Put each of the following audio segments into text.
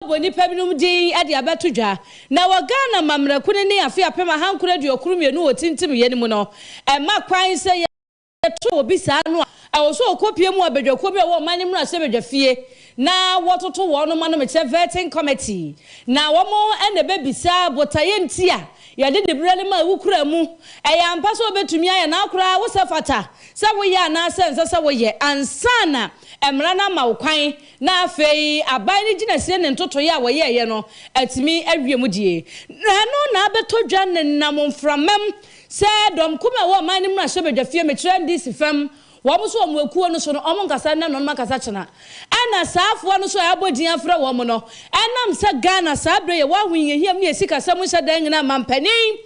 Wɔabobɔ nnipa binom din de abɛto dwa. Na wɔ Ghana amammerɛ kunini afe 1992 wɔ tintimyɛ no mu no, ɛmma kwan sɛ yɛto obi saa no a, ɛwɔ sɛ ɔkɔpue mu wɔ badwakuo bi a ɛwɔ ɔman no mmarahyɛbadwafie na wɔtoto wɔnom ano, mekyerɛ vetting committee, na wɔn na ɛbɛbisa botaeɛ nti a yɛde diberɛ no ma wokura mu. Ɛyɛ ampa sɛ wobɛtumi ayɛ na koraa wosɛ fata sɛ woyɛ anaasɛ ɛnsɛ sɛ woyɛ ansa na mmara no ama wo kwan Na afei aban no gyinasie ne ntotoeɛ a wɔyɛeɛ no atumi awie mu die. Na ɛno na abɛtɔ dwa nenam mframam sɛ dɔm kum a ɛwɔ ɔman no mmarahyɛbadwafie, mekyerɛ NDC fam, wɔn nso wɔn akuo no so no, wɔn nkasa nnɛ na wɔn akasa kyena. Ɛna saa afoa no nso a ɛabɔ din afrɛ wɔn no, ɛnam sɛ Ghana saa berɛ yi yɛwɔ ahohiahiam ne yɛn sikasɛm nhyɛ da nnyina mampanin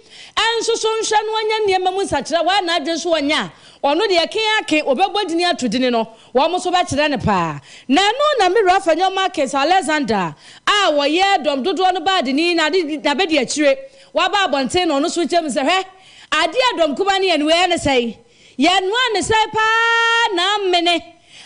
nso so nhwɛ na ɔnyɛ nneɛma mu nsakyeraɛ, wayɛ n'adwene so ɔnyɛ a, ɔno deɛ ke ara ke, ɔbɛbɔ dini ato dini no, Wɔn nso bɛkyerɛ no paa. Na ɛno na me wura Fanyo Marcus Alexander a ɔyɛ dɔm dodoɔ no baadeni na n'abadiakyire waba abɔnten na ɔno nso rekyerɛ mu sɛ, Hwɛ, adeɛ a dɔm kumaa no yɛ no, wei ɛne sɛn? Yɛnoaa no sɛn paa na amene?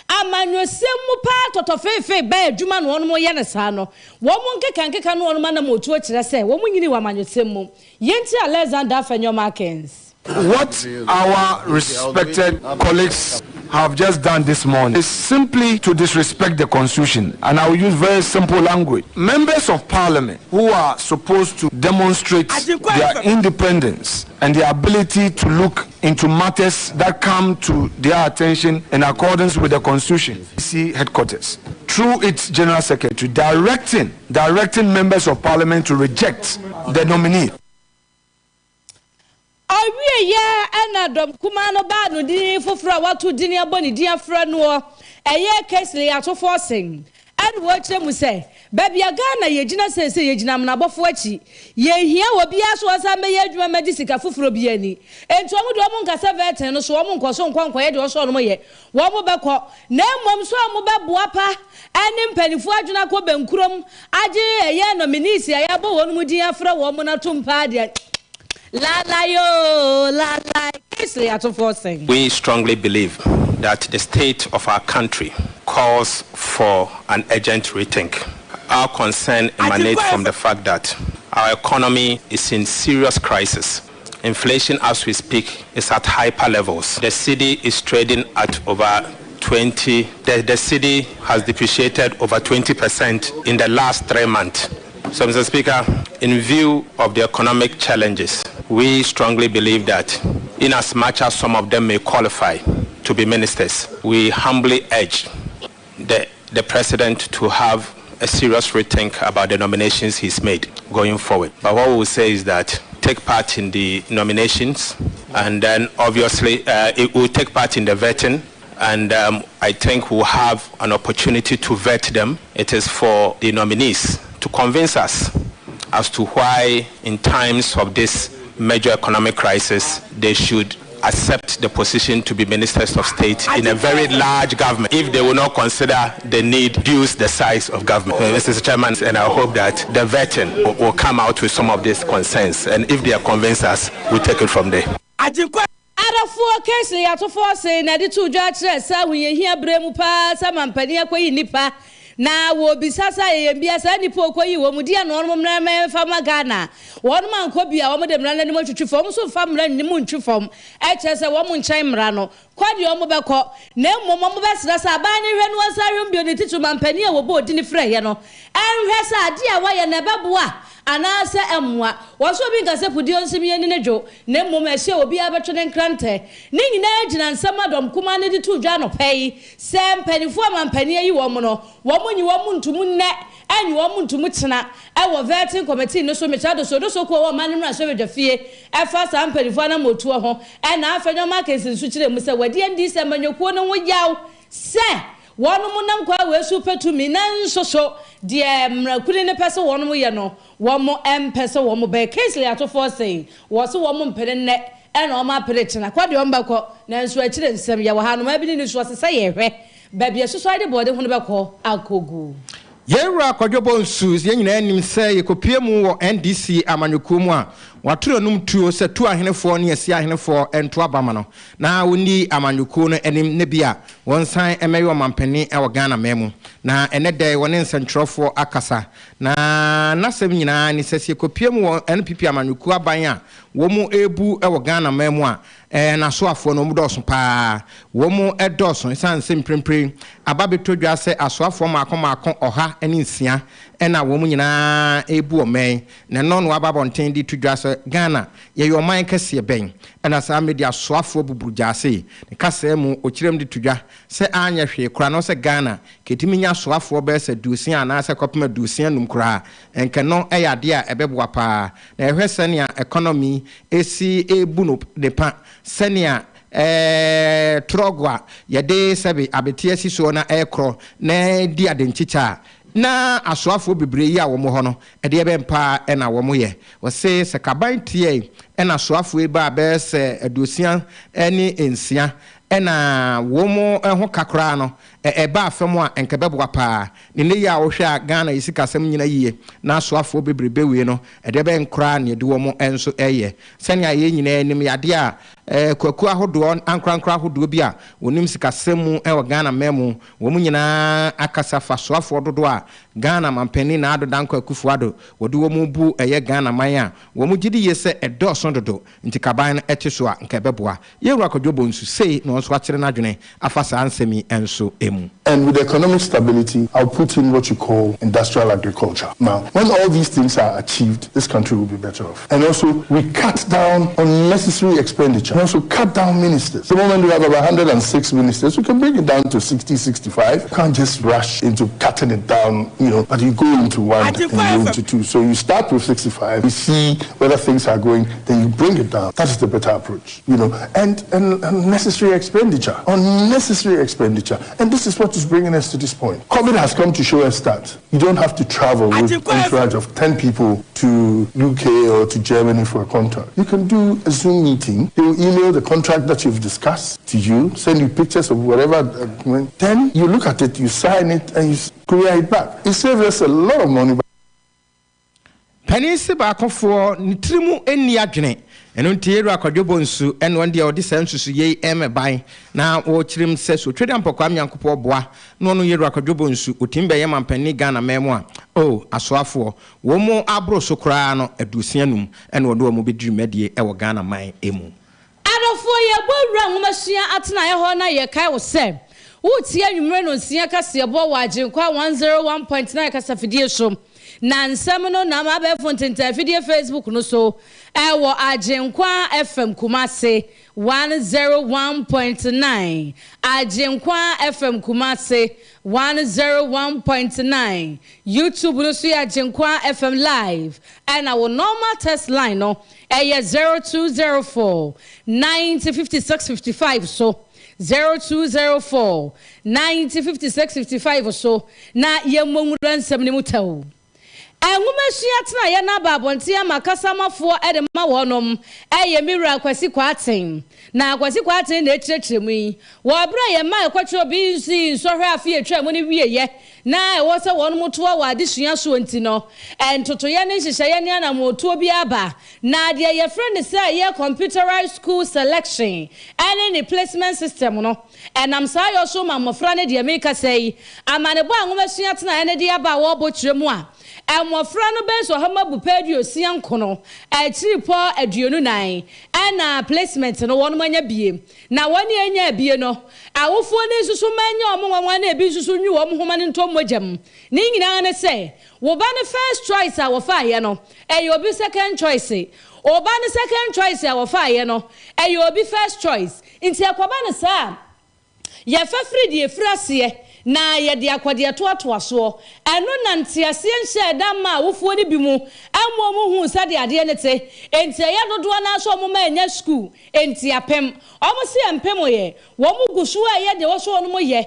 Amanyɔsɛm mu paa tɔtɔfeefee bɛn adwuma na wɔnom yɛ no saa no? Wɔn nkekankeka ne wɔnom anammɔntuo kyerɛ sɛ wɔn nyinii wɔ amanyɔsɛm mu. Yɛntie Alexander Afenyo Markins. What our respected colleagues have just done this morning is simply to disrespect the constitution and I will use very simple language. Members of parliament who are supposed to demonstrate their independence and their ability to look into matters that come to their attention in accordance with the constitution. C headquarters through its general secretary directing directing members of parliament to reject the nominee. Ɔwieeɛ na dɔm kumaa no baa no din foforɔ a wato dini abɔ ne din afrɛ noɔ, ɛyɛ Kingsley Ato Forson. Ɛna ɔkyerɛ mu sɛ, baabi a Ghana yɛgyina seesei yɛgyina amenabɔfoɔ akyi. Yɛnhia obiara sɛ ɔnsan mmɛyɛ adwuma mmɛgye sika foforɔ biara ni. Enti wɔn deɛ wɔn nka sɛ vetting no so wɔn nkɔ so nkɔ nkɔyɛ deɛ ɔsɛ wɔn yɛ. Wɔn bɛkɔ. Na mmom sɛ wɔn bɛboa pa ne mpaninfoɔ adwene akɔ bɛnkurom agye ɛyɛ nominees a yɛabɔ wɔn din afrɛ wɔn no atom paa deɛ, Lalai oo lalai Kingsley Atofoɔ sɛn. We strongly believe that the state of our country calls for an urgent rethink. Our concern emanates from the fact that our economy is in serious crisis. Inflation as we speak is at hyper levels. The cedi is trading at over 20, the, the cedi has depreciated over 20% in the last three months. So, Mr. Speaker, in view of the economic challenges, we strongly believe that in as much as some of them may qualify to be ministers, we humbly urge the, the president to have a serious rethink about the nominations he's made going forward. But what we will say is that take part in the nominations and then obviously it will take part in the vetting and I think we'll have an opportunity to vet them. It is for the nominees to convince us as to why in times of this major economic crisis they should accept the position to be ministers of state in a very large government if they will not consider the need to reduce the size of government. Mr. Chairman, and I hope that the vetting will, will come out with some of these concerns, and if they are convinced us, we'll take it from there. Adɔfoɔ Kingsley Atofoɔ se na ɛde too dwa kyerɛ sɛ ahohiahia berɛ mu paa sɛ mampanin akɔyi nnipa na wɔbisa sɛ ayɛyɛmbea saa nnipa a ɔkɔyii wɔn deɛ na wɔnom mmra mmɛmfa ma Ghana wɔnom ankɔ bi a wɔn de mmara no anim atwitwi fam nso mfa mmara nnim ntwi fam ɛkyerɛ sɛ wɔn nkyɛn mmara no kɔ deɛ wɔn bɛkɔ na mmom wɔn bɛsrɛ sɛ aban no nhwɛ na wɔnsan nhwɛ mu bio ne titiriw mampanin a wɔbɔɔ dini frɛeɛ no nhwɛ sɛ adeɛ a wɔayɛ no ɛbɛboa anaasɛ ɛmmoa. Wɔn sɛ obi nka sɛ puduo nso mmieni ne dwo, na mmom ɛhyɛ a obiara bɛtwe ne nkrantɛ. Ne nyinaa gyina nsɛm a dɔm kumaa no de too dwa anɔpa yi sɛ mpanimfoɔ a mampanin ayi wɔn no, wɔnnye wɔn nto mu nnɛ, ɛnnye wɔn nto mu kyena wɔ Vetting Committee no so. Mekyerɛ Dosodoso kuo wɔ ɔman no mmarahyɛbadwafie ɛfa saa mpanimfoɔ anammɔtuo ho. Ɛna Afenyo Markins nso kyerɛɛ mu sɛ wɔadi NDC amanyɔkuo no ho yaw sɛ Wɔnom nam kwan wei so pɛ tumi, nanso so deɛ mmara-kuni no pɛ sɛ wɔnom yɛ no, wɔn mpɛ sɛ wɔn bɛyɛ. Kingsley atofoɔ se, wɔ se wɔn mpene nnɛ ɛna wɔn apere kyena, kɔ deɛ wɔn bɛkɔ, nanso akyire nsɛm, yɛwɔ ha, anomaa bi ne ne su, ɔse sɛ yɛhwɛ baabi a susuade bɔɔde ho no bɛkɔ akɔgu. Yɛn Wura Kwadwo Bonsu, yɛn nyinaa nim sɛ yɛkɔpue mu wɔ NDC amanyɔkuo mu a, Wato n'anom tuo sɛ tu ahenefoɔ ne asi ahenefoɔ nto aba ma no na wɔnni amanyɔkuo no anim na bi a wɔnsan mmɛyɛ ɔmampanin wɔ Ghana man mu. Na ɛnnɛ da yi wɔne nsɛntwerɛfoɔ akasa na n'asɛm nyinaa ne sɛ sɛ yɛkɔpue mu wɔ NPP amanyɔkuo aban a wɔn rebu wɔ Ghana man mu a n'asoafoɔ no wɔn dɔɔso pa ara. Wɔn dɔɔso ɛsiane sɛ mprempren aba bɛtɔ dwa sɛ asoafoɔ mmaako mmaako 106 na wɔn nyinaa rebu ɔman yi. Na ɛno na wɔaba abɔnten de reto dwa sɛ Ghana, yɛyɛ ɔman kɛseɛ bɛn na saa media soafoɔ buburu gyaase yi? Ne kasaa mu, ɔkyerɛm de to dwa sɛ anyɛ hwee koraa no sɛ Ghana kɛtumi nya asoafoɔ bɛyɛ sɛ 60 anaasɛ kɔpem 65 koraa a, nka ɛno yɛ adeɛ a ɛbɛboa pa ara. Na yɛhwɛ sɛnea economy si rebu no ne pa, sɛnea trɔg a yɛde sɛbe abete asi soɔ na ɛrekorɔ na ɛredi ade nkyekyɛ a, Na asoafoɔ bebree yi a wɔn hɔ no, ɛdeɛ bɛn paa na wɔn yɛ? Wɔse sɛ kaban tiae na asoafoɔ yi baa bɛyɛ sɛ 66 na wɔn ho ka koraa no, ɛbaa fam a, nka ɛbɛboa paa. Ne nnɛ yi a wohwɛ a Ghana yi sikasɛm nnyina yie na asoafoɔ bebrebe wei no, ɛdeɛ bɛn koraa na yɛde wɔn nso yɛ? Sɛnea yɛn nyinaa nim, yɛ adeɛ a Akuakuo ahodoɔ, ankorankoro ahodoɔ bi a wɔnim sikasɛm mu wɔ Ghana man mu, wɔn nyinaa akasa fa soafoɔ dodoɔ a Ghana manpanin Nana Addo Dankwa Akufo Addo wɔde wɔn bu ɛyɛ Ghana man a wɔn gye di yie sɛ ɛdɔɔso dodo nti kaban no te so a nka ɛbɛboa. Yɛn Wura Kwadwo Bonsu sei na ɔnso akyerɛ n'adwene afa saa nsɛm yi nso mu. And with economic stability, I'll put in what you call industrial agriculture. Now, when all these things are achieved, this country will be better off. And also, we cut down unnecessary expenditure. And also cut down ministers. The moment we have about 106 ministers, we can bring it down to 60, 65. You can't just rush into cutting it down, you know, but you go into one and you go into two. So you start with 65, you see whether things are going, then you bring it down. That is the better approach, you know. And, and unnecessary expenditure, unnecessary expenditure. And this is what is bringing us to this point. COVID has come to show us that you don't have to travel with entourage of 10 people to UK or to Germany for a contract. You can do a Zoom meeting. They will email the contract that you've discussed to you, send you pictures of whatever. Uh, then you look at it, you sign it, and you courier it back. It saves us a lot of money. Panin se baakofoɔ ne tiri mu nni adwene, ɛno nti Yɛwura Kwadwo Bonsu ɛne ɔno deɛ ɔde saa nsusuiɛ yi rema ban na ɔrekyerɛ mu sɛ sɛ Otwedeampɔ Kwame Nyankopɔn boa na ɔno Yɛwura Kwadwo Bonsu ɔtumi bɛyɛ manpanin Ghana man mu a, oh asoafoɔ wɔn mu aboro so koraa no 65 ɛna ɔde wɔn bɛdi dwumadie wɔ Ghana man mu. Adɔfoɔ, yɛbɔ wura nwomasua atenaeɛ hɔ na yɛkae wo sɛ woretie anwummere nonsia kaseɛbɔ wɔ Agyenkwa 101.9 kasafidie so. Na nsɛm no nam abɛɛfo ntentan afidie Facebook no so wɔ Agyenkwa FM Kumasi 101.9, Agyenkwa FM Kumasi 101.9, YouTube no so yɛ Agyenkwa FM Live, ɛna wo normal text line no ɛyɛ 0204 90 56 55 so, 0204 90 56 55 so na yɛmmɔ nwura nsɛm no mu tɛw. Nwomasua atenaeɛ no aba abɔnten ama kasamafoɔ de ma wɔnom yɛ me wura Kwasi Kwarteng. Na Kwasi Kwarteng na ɛkyerɛkyerɛ mu yi. Wɔ berɛ a yɛn mma a ɛkɔtwerɛ BECE nsɔhwɛ afe a ɛtwaa mu no wieeɛ na ɛwɔ sɛ wɔnom toa wɔ adesua soɔ nti no, ntotoeɛ ne nhyehyɛeɛ ne anammɔntuo bi aba. Na deɛ yɛfrɛ no sɛ ɛyɛ Computerized School Selection ne ne Placement System no, ɛnam saa yɔ so ma mmɔfra no deɛ merekasa yi, amanebɔ a nwomasua atenaeɛ no de aba a wɔrebɔ kyerɛ mu a, mmɔfra no bɛyɛ sɛ ɔha mu abupɛ aduosia nkono, akyiripɔ 24 ɛna placement no wɔnom anya bie. Na wɔn a anya bie no, awofoɔ no nso so mma ɛnyɛ wɔn nwanwa na ebi nso so nwi wɔn nhoma no ntɔ mogya mu. Ne nyinaa ne sɛ, wo ba no first choice a wɔfaeɛ no, ɛyɛ obi second choice. Wo ba no second choice a wɔfaeɛ no, ɛyɛ obi first choice. Nti ɛkɔba no saa a, yɛfa firi deɛ ɛfiri aseɛ na yɛde akɔ deɛ ɛtoatoa soɔ. Ɛno na nteaseɛ nhyɛɛ da mmaa awofoɔ no bi mu ma wɔhuu sɛdeɛ adeɛ no te. Enti ɛyɛ dodoɔ no ara sɛ wɔn mma annya sukuu, enti apem. Wɔn se ɛmpem yɛ. Wɔn gu so ara yɛ deɛ ɛwɔ sɛ wɔn yɛ,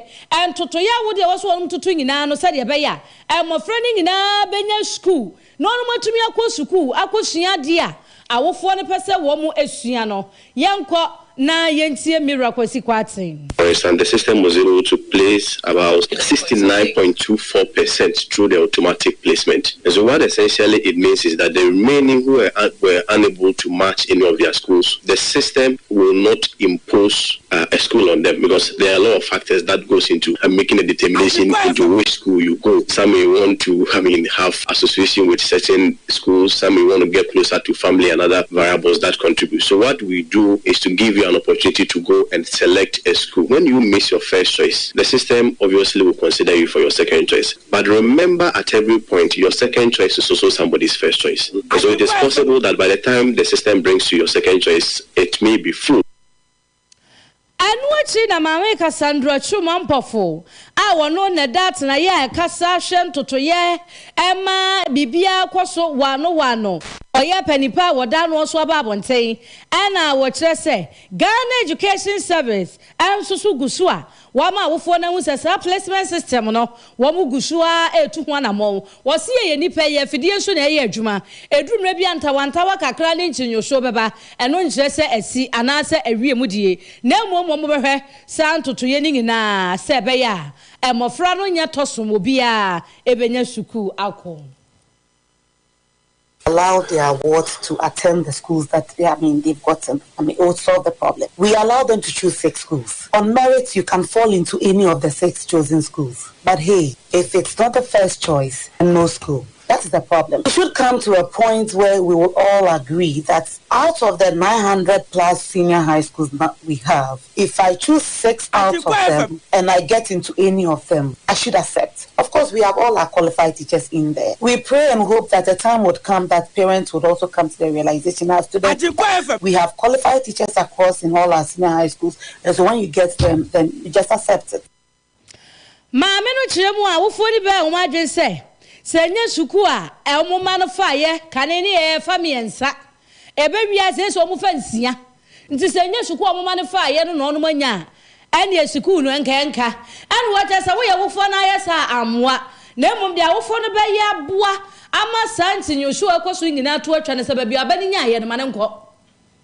ntotoeɛ ahodoɔ a ɛwɔ sɛ wɔn toto nyinaa no sɛdeɛ ɛbɛyɛ a mmɔfra no nyinaa bɛnya sukuu na wɔatumi akɔ sukuu akɔsua adeɛ a awofoɔ no pɛ sɛ wɔsua no. Yɛnkɔ na yɛntie Mira Kwasi Kwarteng. For instance, the system was able to place about 69.24% through the automatic placement. And so what essentially it means is that the remaining who were, were unable to match any of their schools, the system will not impose a school on them because there are a lot of factors that goes into making a determination into which school you go. Some may want to, I mean, have association with certain schools. Some may want to get closer to family and other variables that contribute. So what we do is to give you an opportunity to go and select a school. When you miss your first choice, the system obviously will consider you for your second choice. But remember at every point, your second choice is also somebody's first choice. So it is possible that by the time the system brings you your second choice, it may be full. Ɛno akyi na Maame Cassandra Twum Ampofo a ɔno na ɛda atenaeɛ a ɛkasa hwɛ ntotoeɛ ma biribiara kɔ so wɔano wɔano, ɔyɛ panipa a wɔda ano nso aba abɔnten ɛna wɔkyerɛ sɛ Ghana Education Service nso so gu so a wɔama awofoɔ no ahu sɛ saa placement system no wɔn gu so ara retu ho anammɔn. Wɔse yɛyɛ nnipa, ɛyɛ afidie nso na ɛyɛ adwuma. Ɛduru mmerɛ bi a ntawantawa kakra ne nkyinwosoɔ bɛba. Ɛno nkyerɛ sɛ asi anaasɛ awie mu die, na mmom wɔbɛhwɛ saa ntotoeɛ no nyinaa sɛ ɛbɛyɛ a mmɔfra no nyɛ tɔsom obiara bɛnya sukuu akɔ. Allow their wards to attend the schools that they, I mean, they've gotten. I mean, it would solve the problem. We allow them to choose six schools. On merit, you can fall into any of the six chosen schools. But hey, if it's not the first choice, no school. That is the problem. We should come to a point where we will all agree that out of the 900 plus senior high schools that we have, if I choose six out of them and I get into any of them, I should accept. Of course, we have all our qualified teachers in there. We pray and hope that a time would come that parents would also come to the realization as students. We have qualified teachers across in all our senior high schools. And so when you get them, then you just accept it. Maame no kyerɛ mu a, awofoɔ no bɛyɛ wɔn adwene sɛ, sɛ ɛnyɛ sukuu a wɔn mma no faeɛ kane ne ɛfa mmiɛnsa, ɛbɛwie ase sɛ wɔfa nsia. Nti sɛ ɛnyɛ sukuu a wɔn mma no faeɛ no na wɔn anya a, ɛnneɛ sukuu no ɛnka ɛnka. Ɛna wɔkyerɛ sɛ woyɛ wofoɔ no ayɛ saa a, ammoa. Na mmom deɛ awofoɔ no bɛyɛ aboa ama saa ntinwosoɔ a ɛkɔ so nyinaa to atwa no sɛ baabi a aba no nyaeɛ no ma no nkɔ.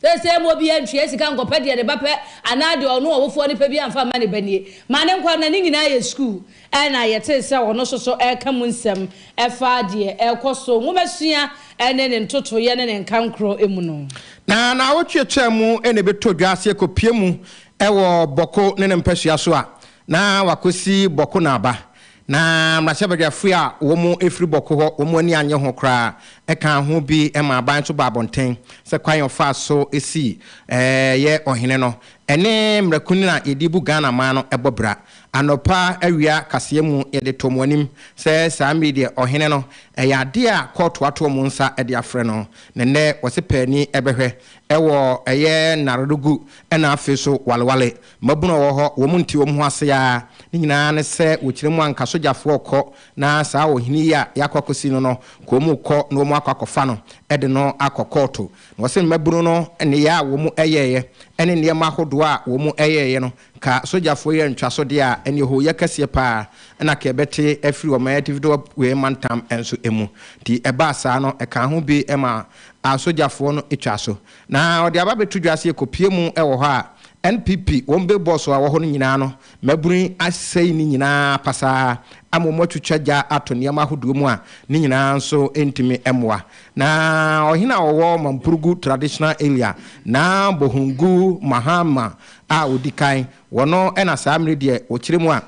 Seesei ma obiara ntua sika nkɔpɛ deɛ ne ba pɛ anaa deɛ ɔno ɔwofoɔ no pɛ biara mfa mma ne ba nie. Ma ne nkɔ na ne nyinaa yɛ sukuu. Ɛna yɛtee sɛ ɔno nso so reka mu nsɛm ɛfa deɛ ɛrekɔ so nwomasua ne ne ntotoeɛ ne ne nkankorɔ mu no. Na naawɔtwe atwaa mu na ɛbɛtɔ dwa sɛ yɛkɔpue mu wɔ Bɔko ne ne mpasua so a, na wakɔsi Bɔko na aba. Na mmarahyɛbadwafo a wɔfiri Bɔko hɔ, wɔn ani annye ho koraa, ɛkaa ho bi ma aban nso baa abɔnten sɛ kwan a ɔfaa so sii yɛ ɔhene no, ɛne mmara kunini a yɛde bu Ghana man no bɔ bra. Anɔpa awia kaseɛ mu yɛde too mo anim sɛ saa mmere yi deɛ ɔhene no, ɛyɛ adeɛ a kɔɔto ato wɔn nsa de afrɛ no, na nnɛ wɔse paani bɛhwɛ wɔ ɛyɛ Naradogu ɛna afei so Walewale. Mmabunu a wɔwɔ hɔ, wɔn nte wɔn ho ase ara. Ne nyinaa ne sɛ wɔkyerɛ mu anka sogyafoɔ rekɔ na saa ɔhene yi a yɛakɔ akɔsi no no, nka wɔn rekɔ na wɔn akɔ akɔfa no de no akɔ kɔɔto. Na wɔse mmabunu no nneyɛɛ a wɔn yɛeɛ ne nneɛma ahodoɔ a wɔn yɛeɛ no, nka sogyafoɔ yi antwa so deɛ a, ɛnneɛ hooyɛ kɛseɛ pa ara na ka yɛbɛte afiri ɔman atifi apueɛ mantam nso mu. Nti ɛbaa saa no, ɛkaa ho bi ma asogyafoɔ no twaa so. Na ɔde aba abɛto dwa sɛ yɛkɔpue mu wɔ hɔ a, NPP wɔn billboards a ɛwɔ hɔ no nyinaa no, mmabunu yi asɛe ne nyinaa pasaa ama wɔn atwitwa gya ato nneɛma ahodoɔ mu a ne nyinaa nso ntumi mmoa. Na ɔhene a ɔwɔ Mampurugu Traditional Area, Naa Bohungu Mahama a ɔdi kan, wɔno na saa mmerɛ deɛ wɔkyerɛ mu a,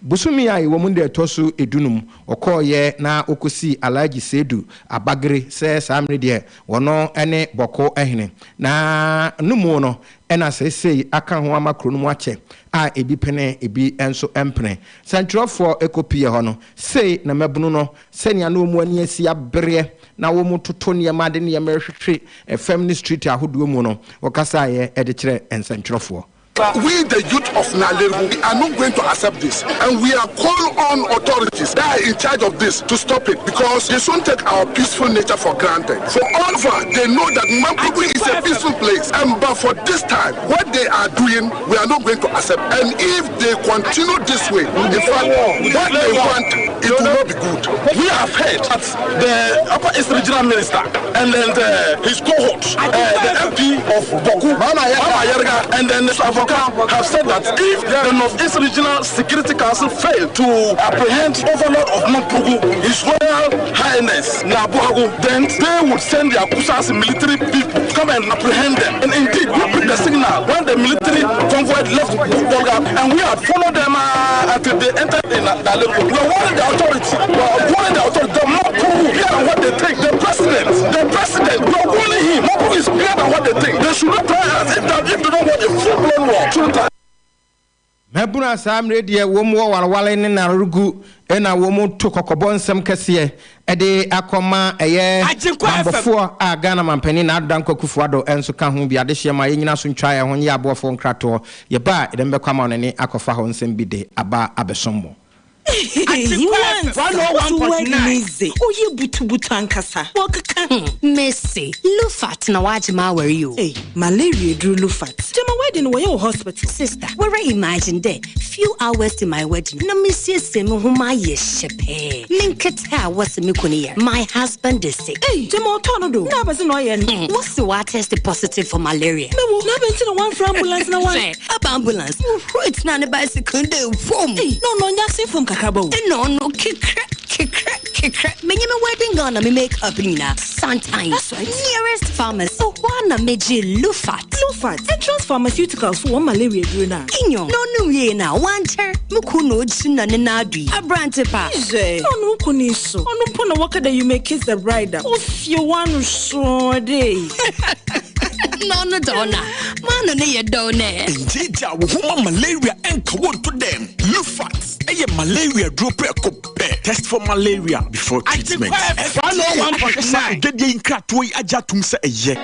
Bosome a yɛwɔ mu no da ɛtɔ so dunum, wɔkɔeɛ na wɔkɔsii Alhaji Seidu Abagre sɛ saa mmerɛ deɛ wɔno ne Bɔko hene. Na no mu no na seesei aka ho ama kuro no mu akyɛ a ebi pene ebi nso mpene. Sɛntwerɛfoɔ kɔpuiɛ hɔ no, sei na mmabunu no sɛnea na wɔn ani asi abereɛ na wɔtoto nneɛma de nneɛma rehwehwe fam ne street ahodoɔ mu no, wɔkasaeɛ de kyerɛɛ nsɛntwerɛfoɔ. We the youth of Nalerigu, we are not going to accept this and we are calling on authorities that are in charge of this to stop it because they shouldn't take our peaceful nature for granted. For all over, they know that Mamprugu is a peaceful place and but for this time, what they are doing, we are not going to accept. And if they continue this way, in fact, what they want, it will not be good. We have heard that the Upper East Regional Minister and then the, his cohort, the MP of Bawku, Mama Ayariga, and then Bolka have said that if the Northeast Regional Security Council failed to apprehend Overlord of Mamprugu, His Royal Highness Nabuhagu, then they would send their Kusas military people to come and apprehend them. And indeed, we picked the signal when the military convoy left Bolga, and we had followed them until they entered in Daleko. We are warning the authority. We are warning the authority. The Mamprugu, bigger than what they think. The president, we are warning him. Mamprugu is bigger than what they think. They should not try us if, that, if they don't want a full-blown war. Shouldn't try. Mabunu a saa mmerɛ deɛ wɔn wɔ walewale ne naregu na wɔn to kɔkɔbɔ nsɛm kɛseɛ de akɔma ɛyɛ banbɔfoɔ a Ghana manpanin Nana Addo Dankwa Akufo Addo nso ka ho bi adehyeɛ ma yɛnyina so ntwa yɛn ho nyɛ aboɔfoɔ nkratoɔ yɛba a yɛde bɛkɔ ama wɔn ani akɔfa hɔ nsɛm bi de aba abɛsom mo. Once 101.9. Oye butubutu ankasa. Wɔkeka. Hmm, mese, Lufat na wagye m'aware yi o. Ei, malaria eduru Lufat. Gyama wedding no wɔyɛ wɔ hospital. Sister, woara imagine dɛ few hours to my wedding na mesiesie me ho mayɛ hyɛpɛɛ. Me nketse a wɔse me kun yar, my husband is sick. Ei, gyama ɔtɔɔ no do. Na abɛdze na ɔyɛ no? Hmm, wɔse ɔatest positive for malaria. Mewo, na abɛn ntsi na wɔammfrɛ ambulance na wɔan. Hwɛ, aba ambulance, wohuroi tsenaa ne bicycle do dɛ vum. Ei, na ɔno ɔnnyɛ asen famu kakraba o. Nna ɔno kekrɛ, kekrɛ, kekrɛ. Menye me wedding gown na me make up nyina, santan. That's right. Nearest pharmacy, hɔ ara na megyee Lufat. Lufat, Entrance Pharmaceuticals fo wɔn malaria eduru no a. Nyew, na ɔno wiei no a, ɔannkyɛr, mo kun na ogyina ne nan do yi, aberantse pa. Hwɛ, na ɔno wo kun yi so, ɔno mpo na wɔka dɛ you may kiss the bride a, ofie w'ano sɔɔ dɛ. Na ɔno dze ɔno a, m'ano no yɛ dɛw nɛ. Ngyeegye wo ho ma malaria ɛnka wo nto dɛm. Lufat ɛyɛ malaria duro prɛko pɛ. Test for malaria before treatment. FDA ahwɛ saa odwadie yi nkratoɔ yi agye atom sɛ ɛyɛ.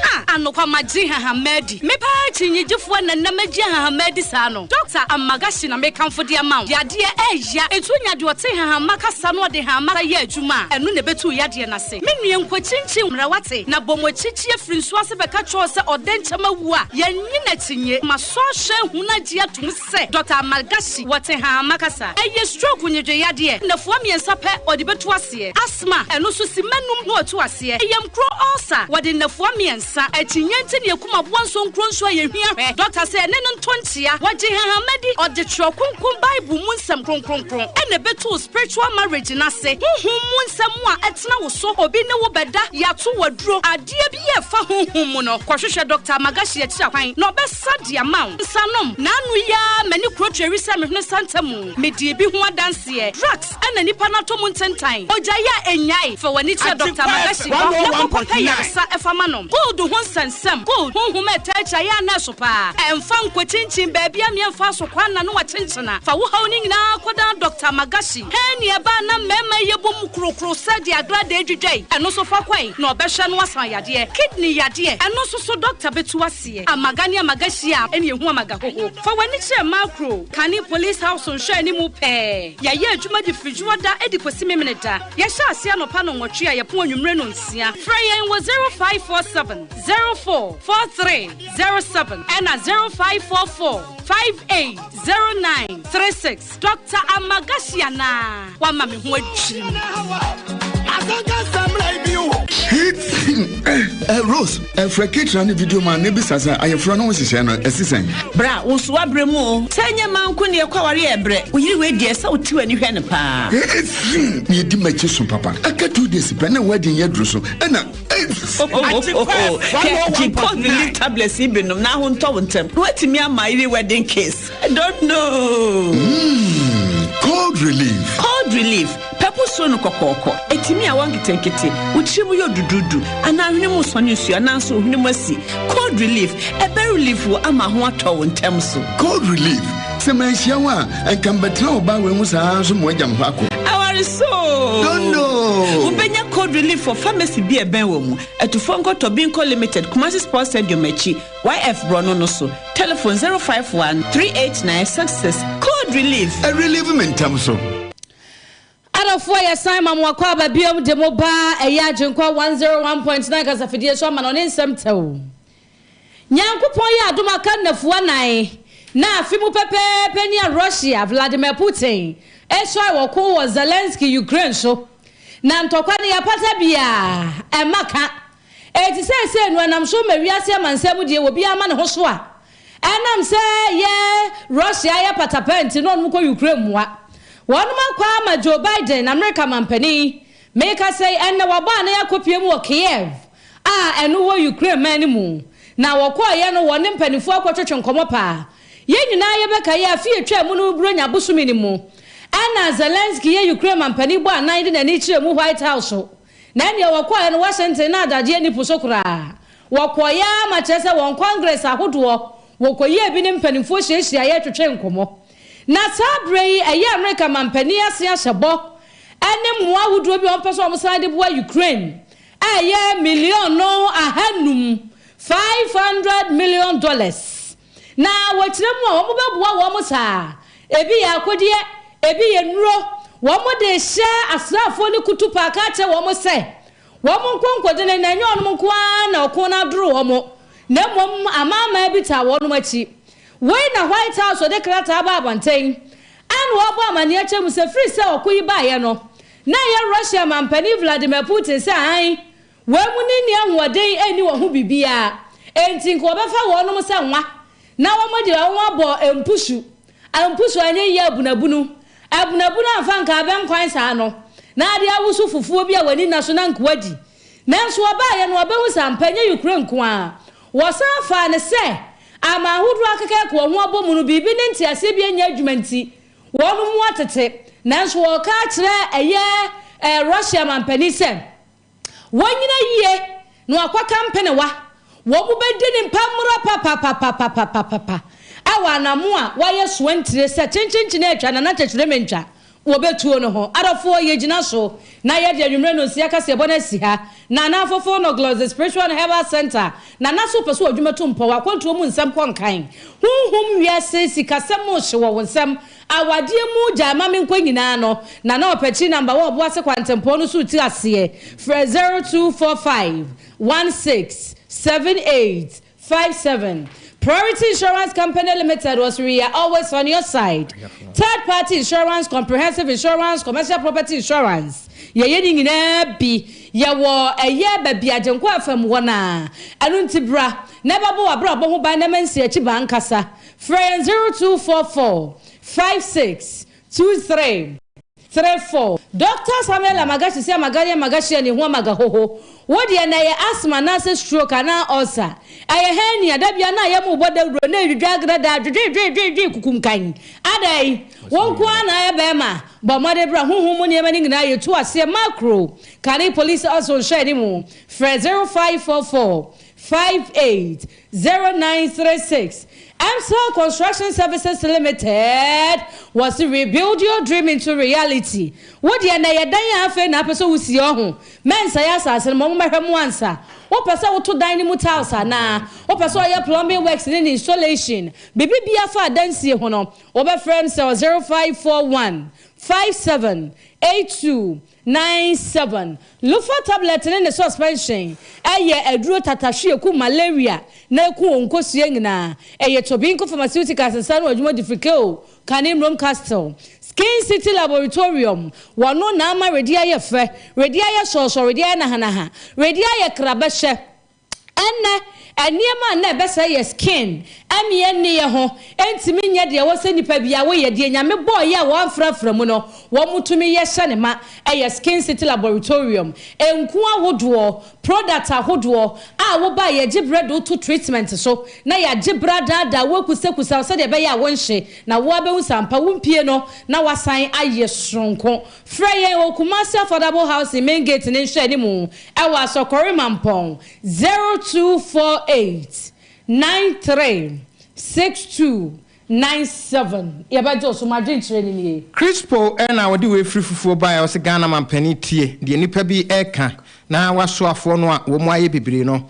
Ah, anokwa magye nhahamma adi. Me paa kyinnyegyefoɔ na nnɛ magye nhahamma adi saa no. Dɔkta Amagashi na mekamfo de ama wo. Yadeɛ ɛɛya. Enti wonya deɛ ɔte nhahamma kasa na ɔde nhahamma yɛ adwuma a, ɛno na ɛbɛtu wo yadeɛ no ase. Me nua nkɔkyinkyin mmra wate, na bɔ mo akyikyi afiri nsuo ase bɛka kyerɛ wo sɛ ɔdɛ nkyɛm awu a, yɛnnye no akyinnye. Masɔ ahwɛ ahu no agye atom sɛ Dɔkta Amalgashi wɔ Tehama kasa. Ɛyɛ stroke nnwedwe yadeɛ, nnafua mmiɛnsa pɛ ɔde bɛtu aseɛ. Asthma, ɛno nso simma num na watu aseɛ. Yamkuro ulcer, wɔde nnafua mmiɛnsa. Akyinnye nti na yɛkum aboa nsonkuro nso a yɛhia hwɛ. Dɔkta sɛ ɛne no nto nkyea. Wɔgye hahama di, ɔde Twerɛ Kronkron Bible mu nsɛm kronkronkron na ɛbɛtu Spiritual marriage no ase, honhom mu nsɛm a ɛtena wo so, obi ne wo bɛda, yɛato wo aduro, adeɛ bi a ɛfa honhom mu no, kɔhwehwɛ Doctor Amagashi akyiri akwan na ɔbɛsa de ama wo. Nsanom, N'ano yi ara m'ani kuro tweri sɛ me hwene santa mu, medii bi ho adanseɛ, drugs ɛna nipa no atɔ mu ntentan, ogyae a ɛnnyae, fa w'ani kyerɛ Doctor Amagashi hɔ na kɔkɔ pɛ yaresa fa ma no. Gold ho nsɛnsɛm, Gold, honhom a ɛtaa akyi ayɛ a na ɛso paa, ɛmfa nkɔkyinkyin baabi a meɛmfa so kwan na ne wakyenkyena. Fa wo haw no nyinaa kɔdan Dɔkta Magashi. Hɛn nea ɛbaa na mmarima yi yɛbɔ mu krokro sɛ deɛ agradaa dwidwa yi, ɛno nso fa kɔe na ɔbɛhwɛ no asan yadeɛ. Kidney yadeɛ, ɛno nso so dɔkta bɛtu aseɛ. Amaga ne Amagashi a ɛne ɛhu Amagahoho. Fa w'ani kyerɛ Makro, Kane Police House nhwɛanimu pɛɛ. Yɛyɛ adwuma de firi Dwoɔda de kɔsi Memeneda. Yɛhyɛ aseɛ anɔpa nnɔnwɔtwe a yɛpɔn anwummere nnɔnsia. Frɛ yɛn wɔ 0547 04 43 07 ɛna 0544 58 09 36. Doctor Amagashi anaa? Wama me ho adwiri me. Eh, Rose, ɛfrɛ eh, ketra ne video ma ne bisa sɛ ayɛforɔ no ho hyehyɛ no ɛsi sɛn? Bra, wo nso wabrɛ mu o. Sɛ ɛnyɛ mmaa nko ne ɛkɔ aware yɛ brɛ. Wo yere wei deɛ sɛ wote w'ani hwɛ no paa. Ɛfiri na yɛdi m'akyi so papa. Aka 2 days pɛ na wedding yɛ duru so ɛna Hwɛ, gye cold relief tablets yi bi nom na ho ntɔ wo ntɛm. Na woatumi ama yere wedding kiss. I don't know. Mm, cold relief. Cold relief. Pɛpo suro no kɔkɔɔkɔ. Etumi awɔ nketenkete. Wo tiri mu yɛ duduudu. Anaa hwene mu sɔne nsuo anaa nso hwene mu asi. Cold relief. Ɛbɛ relief wo ama ho atɔ wo ntɛm so. Cold relief. Sɛ manhyia wo a, ɛnka mbɛtena wo baa wei ho saa nso mo agya mo hɔ akɔ. Aware so. Don't know. Wobɛnya cold relief for pharmacy bi a ɛbɛn wɔ mu. Atufoɔ nkɔtɔ Binko Limited, Kumasi Sports Stadium akyi, YF borɔno no so. Telephone 051 389 66. Cold relief. Ɛ relieve me ntɛm so. Adɔfoɔ yɛsan ma mo akɔ aba biom de mo ba ɛyɛ Agyenkwa 101.9 kasafidie so ama no ne nsɛm tɛw. Nyankopɔn yɛ adom aka nnafua nan na afe mu pɛpɛɛpɛ ni a Russia Vladimir Putin ɛsɔe wɔ ko wɔ Zelensky Ukraine so. Na ntɔkwa no yɛapata biaa ɛmma ka. Eti seesei no ɛnam so ma wiase amansan mu deɛ obiara ma ne ho so a. Ɛnam sɛ yɛ Russia ayɛ patapaa nti na wɔnom kɔ Ukraine mmoa. Wɔnom akɔ ama Joe Biden, Amerika manpanin. Mekasa yi, ɛnnɛ wɔabɔ anan akɔpue mu wɔ Kiev a ɛno wɔ Ukraine man no mu. Na wɔkɔeɛ no wɔne mpaninfoɔ akɔtwetwe nkɔmmɔ paa. Yɛn nyinaa yɛbɛkae afe a etwaa mu no Buronya bosome no mu na Zelensky yɛ Ukraine manpanin bɔɔ anan de n'ani kyerɛɛ mu White House so. Na ɛnneɛ wɔkɔeɛ no Washington na adagyeɛ nni po so koraa. Wɔkɔeɛ ara ma kyerɛ sɛ wɔn Congress ahodoɔ wɔkɔyɛɛ bi ne mpanimfoɔ hyiahyiaeɛ twetwee nkɔmmɔ. Na saa berɛ yi ɛyɛ Amerika manpanin ase ahyɛ bɔ ne mmoa ahodoɔ bi a wɔpɛ sɛ wɔsan de boa Ukraine a ɛyɛ miliɔno ahanum, $500 million. Na wɔkyerɛ mu a, wɔbɛboa wɔn saa. Ebi yɛ akodeɛ, ebi yɛ nnuro. Wɔde rehyɛ asraafoɔ no kutupa ka akyerɛ wɔn sɛ, wɔn nko nkɔgyina, na ɛnyɛ wɔn nko ara na ɔko no adoro wɔn, na mmom amanaman bi taa wɔn akyi. Wei na White House de krataa baa abɔnten a na wɔrebɔ amanneɛ kyerɛ mu sɛ firi sɛ ɔko yi baeɛ no, na ɛyɛ Russia mampanin Vladimir Putin sɛ aane, Wɔn mu no nni ahoɔden nni wɔn ho biribiara, enti nka wɔbɛfa wɔnom sɛ nwa, na wɔde wɔn abɔ mpusu, mpusu anyɛ yie abunabunu, abunabunu amfa nka abɛnkwan saa no, na ade awoso fufuo bi a w'ani nna so na nka wadi. Nanso wɔbaeɛ no wɔbɛhu sɛ ampa ɛnyɛ Ukraine nko ara. Wɔsan faa no sɛ aman ahodoɔ akekaaka wɔn ho abɔ mu no biribi ne nteaseɛ bi nyɛ adwuma nti wɔn mu atete, nanso wɔreka akyerɛ ɛyɛ Russia mampanin sɛ, Wɔnyina yie na wɔakɔka mpenewa. Wɔbɛdi ne mpammorɔ papapapapapapa wɔ anamo a wɔayɛ soa ntire sɛ kyenkyenkyene atwa na nankyɛkyerɛ mentwa wɔbɛtuo no ho. Adɔfoɔ, yɛgyina so na yɛde anwummerɛ nonsia kaseɛbɔ no asi ha. Nana Afofo no Glɔdze Spiritual and Herbal Centre, Nana so wopɛ sɛ w'adwuma tu mpɔ, w'akwantuo mu nsɛm kɔ nkan, honhom wiase sikasɛm rehye wɔ wo nsam, Awadeɛ mu gyae ma menkɔ nyinaa no na na ɔpɛkyi number wɔ ɔboase kwantempɔn no so ti aseɛ frɛ 0245 16 78 57 Priority Insurance Company Limited was we are always on your side Third party insurance comprehensive insurance commercial property insurance yɛyɛ ne nyinaa bi yɛwɔ ɛyɛ baabi Agyenkwa FM wɔ no a ɛno nti bra na ɛbɛbɔ w'abrabɔ ho ban na ɛma nsi akyi ba ankasa Frɛ yɛn 0244 56 23 34. Dɔkta Samuel Amagashi se Amagari Amagashi ani ho amagahoho. Wo deɛ na ɛyɛ asthma anaasɛ stroke anaa ulcer. Ɛyɛ hernia, da biara na ayam rebɔ dawuro na ɛredwidwa agradaa dwedwedwedwedwe kukumkan. Adɛn? Wo nko ara na ayɛ bɛrima? Bɔ mmɔden bra honhom mu nneɛma no nyinaa yɛtu aseɛ macro. Kane Police also nhwɛ anim. Frɛ 0544 58 0936 Emsel Construction Services Limited wɔse rebuild your dream into reality Wo deɛ na ɛyɛ dan a afei na apɛ sɛ wo sie ɔho Mɛnsɛe asase no ma wɔmmɛhwɛ mo ansa Wopɛ sɛ woto dan no mu tiles anaa Wopɛ sɛ ɔyɛ plumbing works ne ne installation Biribi biara fa adansie ho no wobɛfrɛ Emsel 0541 57 82 97. Lufa tablet ne ne suspension yɛ aduro tatahwe ɛku malaria na ɛku wɔn nkosua nyinaa. Ɛyɛ Tobinco Pharmaceuticals nsa ano adwuma de firi Kew, Kane Mmrom Castle. Skin City Laboratorium, wɔno na ama wedeɛ ayɛ fɛ, wedeɛ ayɛ sɔɔsɔɔ, wedeɛ ayɛ nahanaha, wedeɛ ayɛ krabɛhyɛ. Ɛnnɛ, nneɛma a na ɛbɛsɛe yɛ skin ɛne yɛn nneyɛ ho ntumi nyɛ deɛ ɛwɔ sɛ nipa biara woyɛ, deɛ Nyame bɔɔ yɛ a wɔamfrafra mu no wɔn tumi yɛ hyɛ ne ma, ɛyɛ Skin City Laboratorium nku ahodoɔ, product ahodoɔ a woba a yɛgye berɛ de wo to treatment so na yɛagye berɛ adaadaa wo akusakusa wo sɛdeɛ ɛbɛyɛ a wonhye na wo ara bɛhu sɛ ampa wompie no na woasan ayɛ soronko. Frɛ yɛn wɔ Kumasi Affordable Housing main gate no nhwɛanimu ɛwɔ Asɔkɔre Mampɔn, 0248 93 62 97. Yɛbɛgye wo so. M'adwenkyerɛ no nie. Crispo na ɔde wei firi fufuo baeɛ ɔse Ghana mampanin tie deɛ nnipa bi reka na wasoafoɔ no a wɔn ayɛ bebree no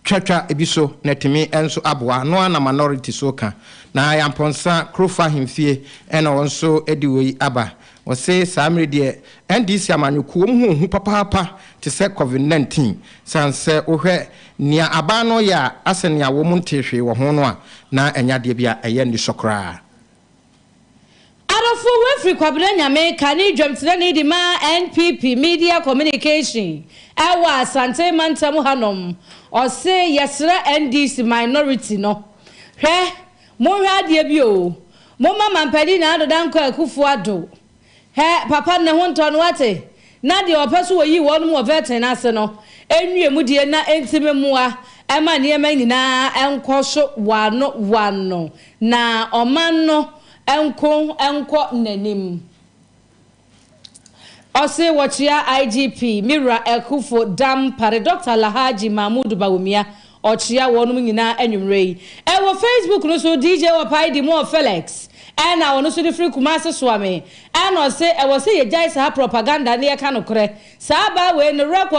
Twatwa bi so na atumi nso aboa no ara na minority so ka. Na Ayampɔnsa Kurofo Ahemfie na wɔn nso de wei aba. Wɔse saa mmere deɛ NDC amanyɔkuo wɔn ho hu papaapa te sɛ covid 19. Sane sɛ wohwɛ nea aban no yɛ a asɛ nea wɔn ntee hwee wɔ ho no a na ɛnyɛ adeɛ bi a ɛyɛ anisɔ koraa. Adɔfoɔ wei firi Kwabena Nyame kane dwamtenani de ma NPP Media Communication ɛwɔ Asante mantam hanom. Ɔse yɛsrɛ NDC minority no hwɛ. Monhwɛ adeɛ bi o, momma Mampanin Nana Addo Dankwa Akuffo Addo, hɛ, papa no ne ho ntɔ no wate, na deɛ ɔpɛ so ɔyi wɔnom wɔ vetting no ase no nwie mu die na ɛntimi mmoa ɛma nneɛma nyinaa nkɔ so wano wano na ɔman no nko nkɔ n'anim. Ɔse wɔkyea IGP me wura Akuffo Dampare, Doctor Alhaji Mahmood Bawumia, ɔkyea wɔnom nyinaa anwummerɛ yi. Ɛwɔ Facebook no so DJ Ɔpae Dimore Felix ɛna ɔno nso de firi Kumasi soa me ɛna ɔse ɛwɔ sɛ yɛgyae saa propaganda no yɛka nokorɛ. Saa baa wei no werɛ kɔ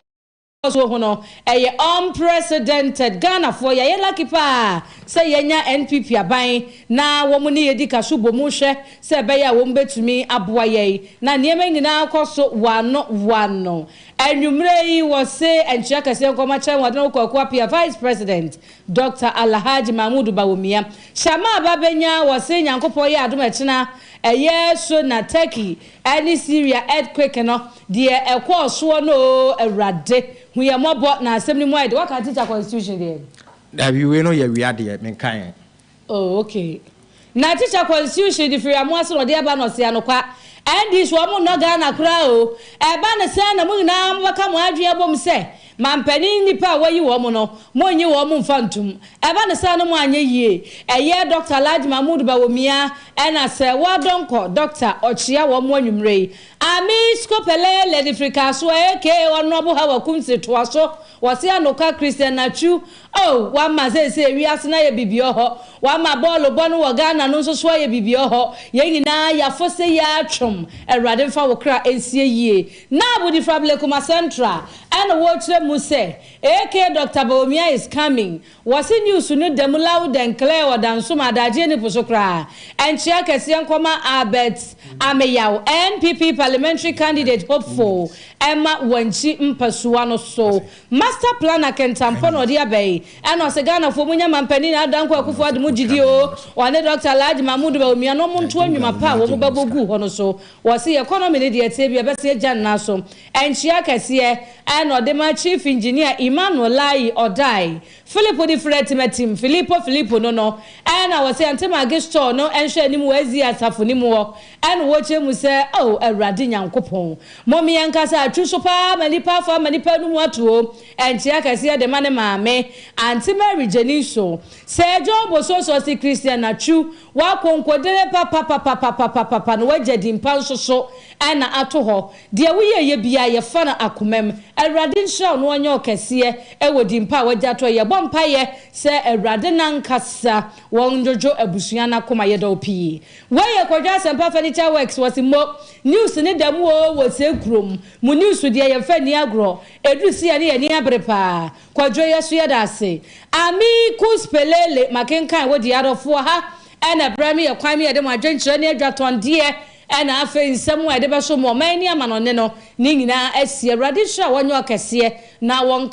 so ho no ɛyɛ unprecedented. Ghanafoɔ yɛayɛ lucky paa sɛ yɛanya NPP aban na wɔn ne yɛdi ka so bɔ mu hwɛ sɛ ɛbɛyɛ a wɔn bɛtumi aboa yɛn na nneɛma nyinaa akɔ so wano wano. Anwummerɛ yi wɔse nkyea kɛseɛ nkɔma Kyɛnwadene Kwaku Appiah Vice President Doctor Alhaji Mahmood Bawumia. Shama aba bɛnya wɔse Nyankopɔn yɛ adom ɛkyena ɛyɛ so na Turkey ɛne Syria earthquake no deɛ ɛkɔɔ soɔ no oo Awurade hu yɛn mmɔbɔ na asɛm no mu ayɛ den. Waka teacher constitution deɛ? Dabi wei no yɛ wia deɛ menka ɛ. Oh ok na teacher constitution de firi amoa so na ɔde aba na ɔse anokwa NDC wɔn nnɔ Ghana koraa o ɛba no sɛn na mo nyinaa mo bɛka mo adwene abom sɛ manpanin nnipa a wɔayi wɔn no mo nnye wɔn mfa ntom ɛba no saa no mo anyɛ yie ɛyɛ Doctor Alhaji Mahmood Bawumia ɛna sɛ wɔadɔnkɔ Doctor ɔkyea wɔn mo anwummerɛ yi Ami Skopelele de firi Kasoa aka Honourable Hawa Kumsi toa so wɔse anokwa Christian Atsu Oh, wama seesei wiase no ayɛ biribi ɔhɔ. Wama bɔɔlo bɔ no wɔ Ghana no nso so ayɛ biribi ɔhɔ. Yɛn nyinaa yafo se yɛatwom. Awurade mfa wo kra nsie yie. Naabu de firi Ablekuma Central ɛna wɔrekyerɛ mu sɛ AK Doctor Bawumia is coming. Wɔse news no da mu loud and clear wɔ Dansoman Adagyeɛ ne po so koraa. Nkyea kɛseɛ nkɔma Albert Ameyaw, NPP parliamentary candidate hopeful ɛma Wankyi mpasuwa no so. Master planner Kentampɔ na ɔde aba yi, ɛna ɔse Ghanafoɔ munya mampanin Nana Dankwa Akufo Addo mo gyidie oo, ɔne Doctor Alhaji Mahmood Bawumia na ɔmo ntoa nnwuma pa a wɔn bɛbɔ guu hɔ no so. Wɔse economy no deɛ ɛteɛ bia ɛbɛse agya nna so. Nkyea kɛseɛ ɛna ɔde ma Chief Engineer Emmanuel Layi Odai. Philip de frɛ Timatim, Filippo Filippo no no, ɛna wɔse Antemage store no nhwɛ anim wɔ SDA asafo no mu hɔ. Ɛna wɔkyerɛ mu sɛ, O Awurade Nyankopɔn, mom yɛnka sɛ atwi so paa ma nnipa afa ama nnipa anum ato o, nkyea kɛseɛ de ma ne maame, Aunty Mary Gyeni so. Sɛ John Bososo ɔse Christian Atsu, w'akonkodene papapapapapapapa na w'agya din pa nso so na ato hɔ. Deɛ woyɛeɛ biara yɛfa no akomam. Awurade nhyira wo na ɔnyɛ wo kɛseɛ wɔ din pa a w'agya ato hɔ. Yɛbɔ mpaeɛ sɛ Awurade no ankasa wɔndwodwo abusua no akoma. Yɛdɔ wo pii. Wei yɛ Kwadwo Asɛmpa Furniture Works wɔse mo news ne da mu oo wɔ sei kurom mo news deɛ yɛnfa nni agorɔ ɛduru sei a ne yɛni abere paa Kwadwo yɛso yɛda ase Amicus Pelele makenkan wo deɛ adɔfoɔ ha ɛna ɛbrɛ me yɛ kwan me yɛde mo adwenkyerɛ ne adwatɔndeɛ ɛna afei nsɛm a yɛde bɛso mo ɔman ni amanɔne no ne nyinaa asi Awurade nhyira wɔnyɛ ɔkɛseɛ na wɔnka.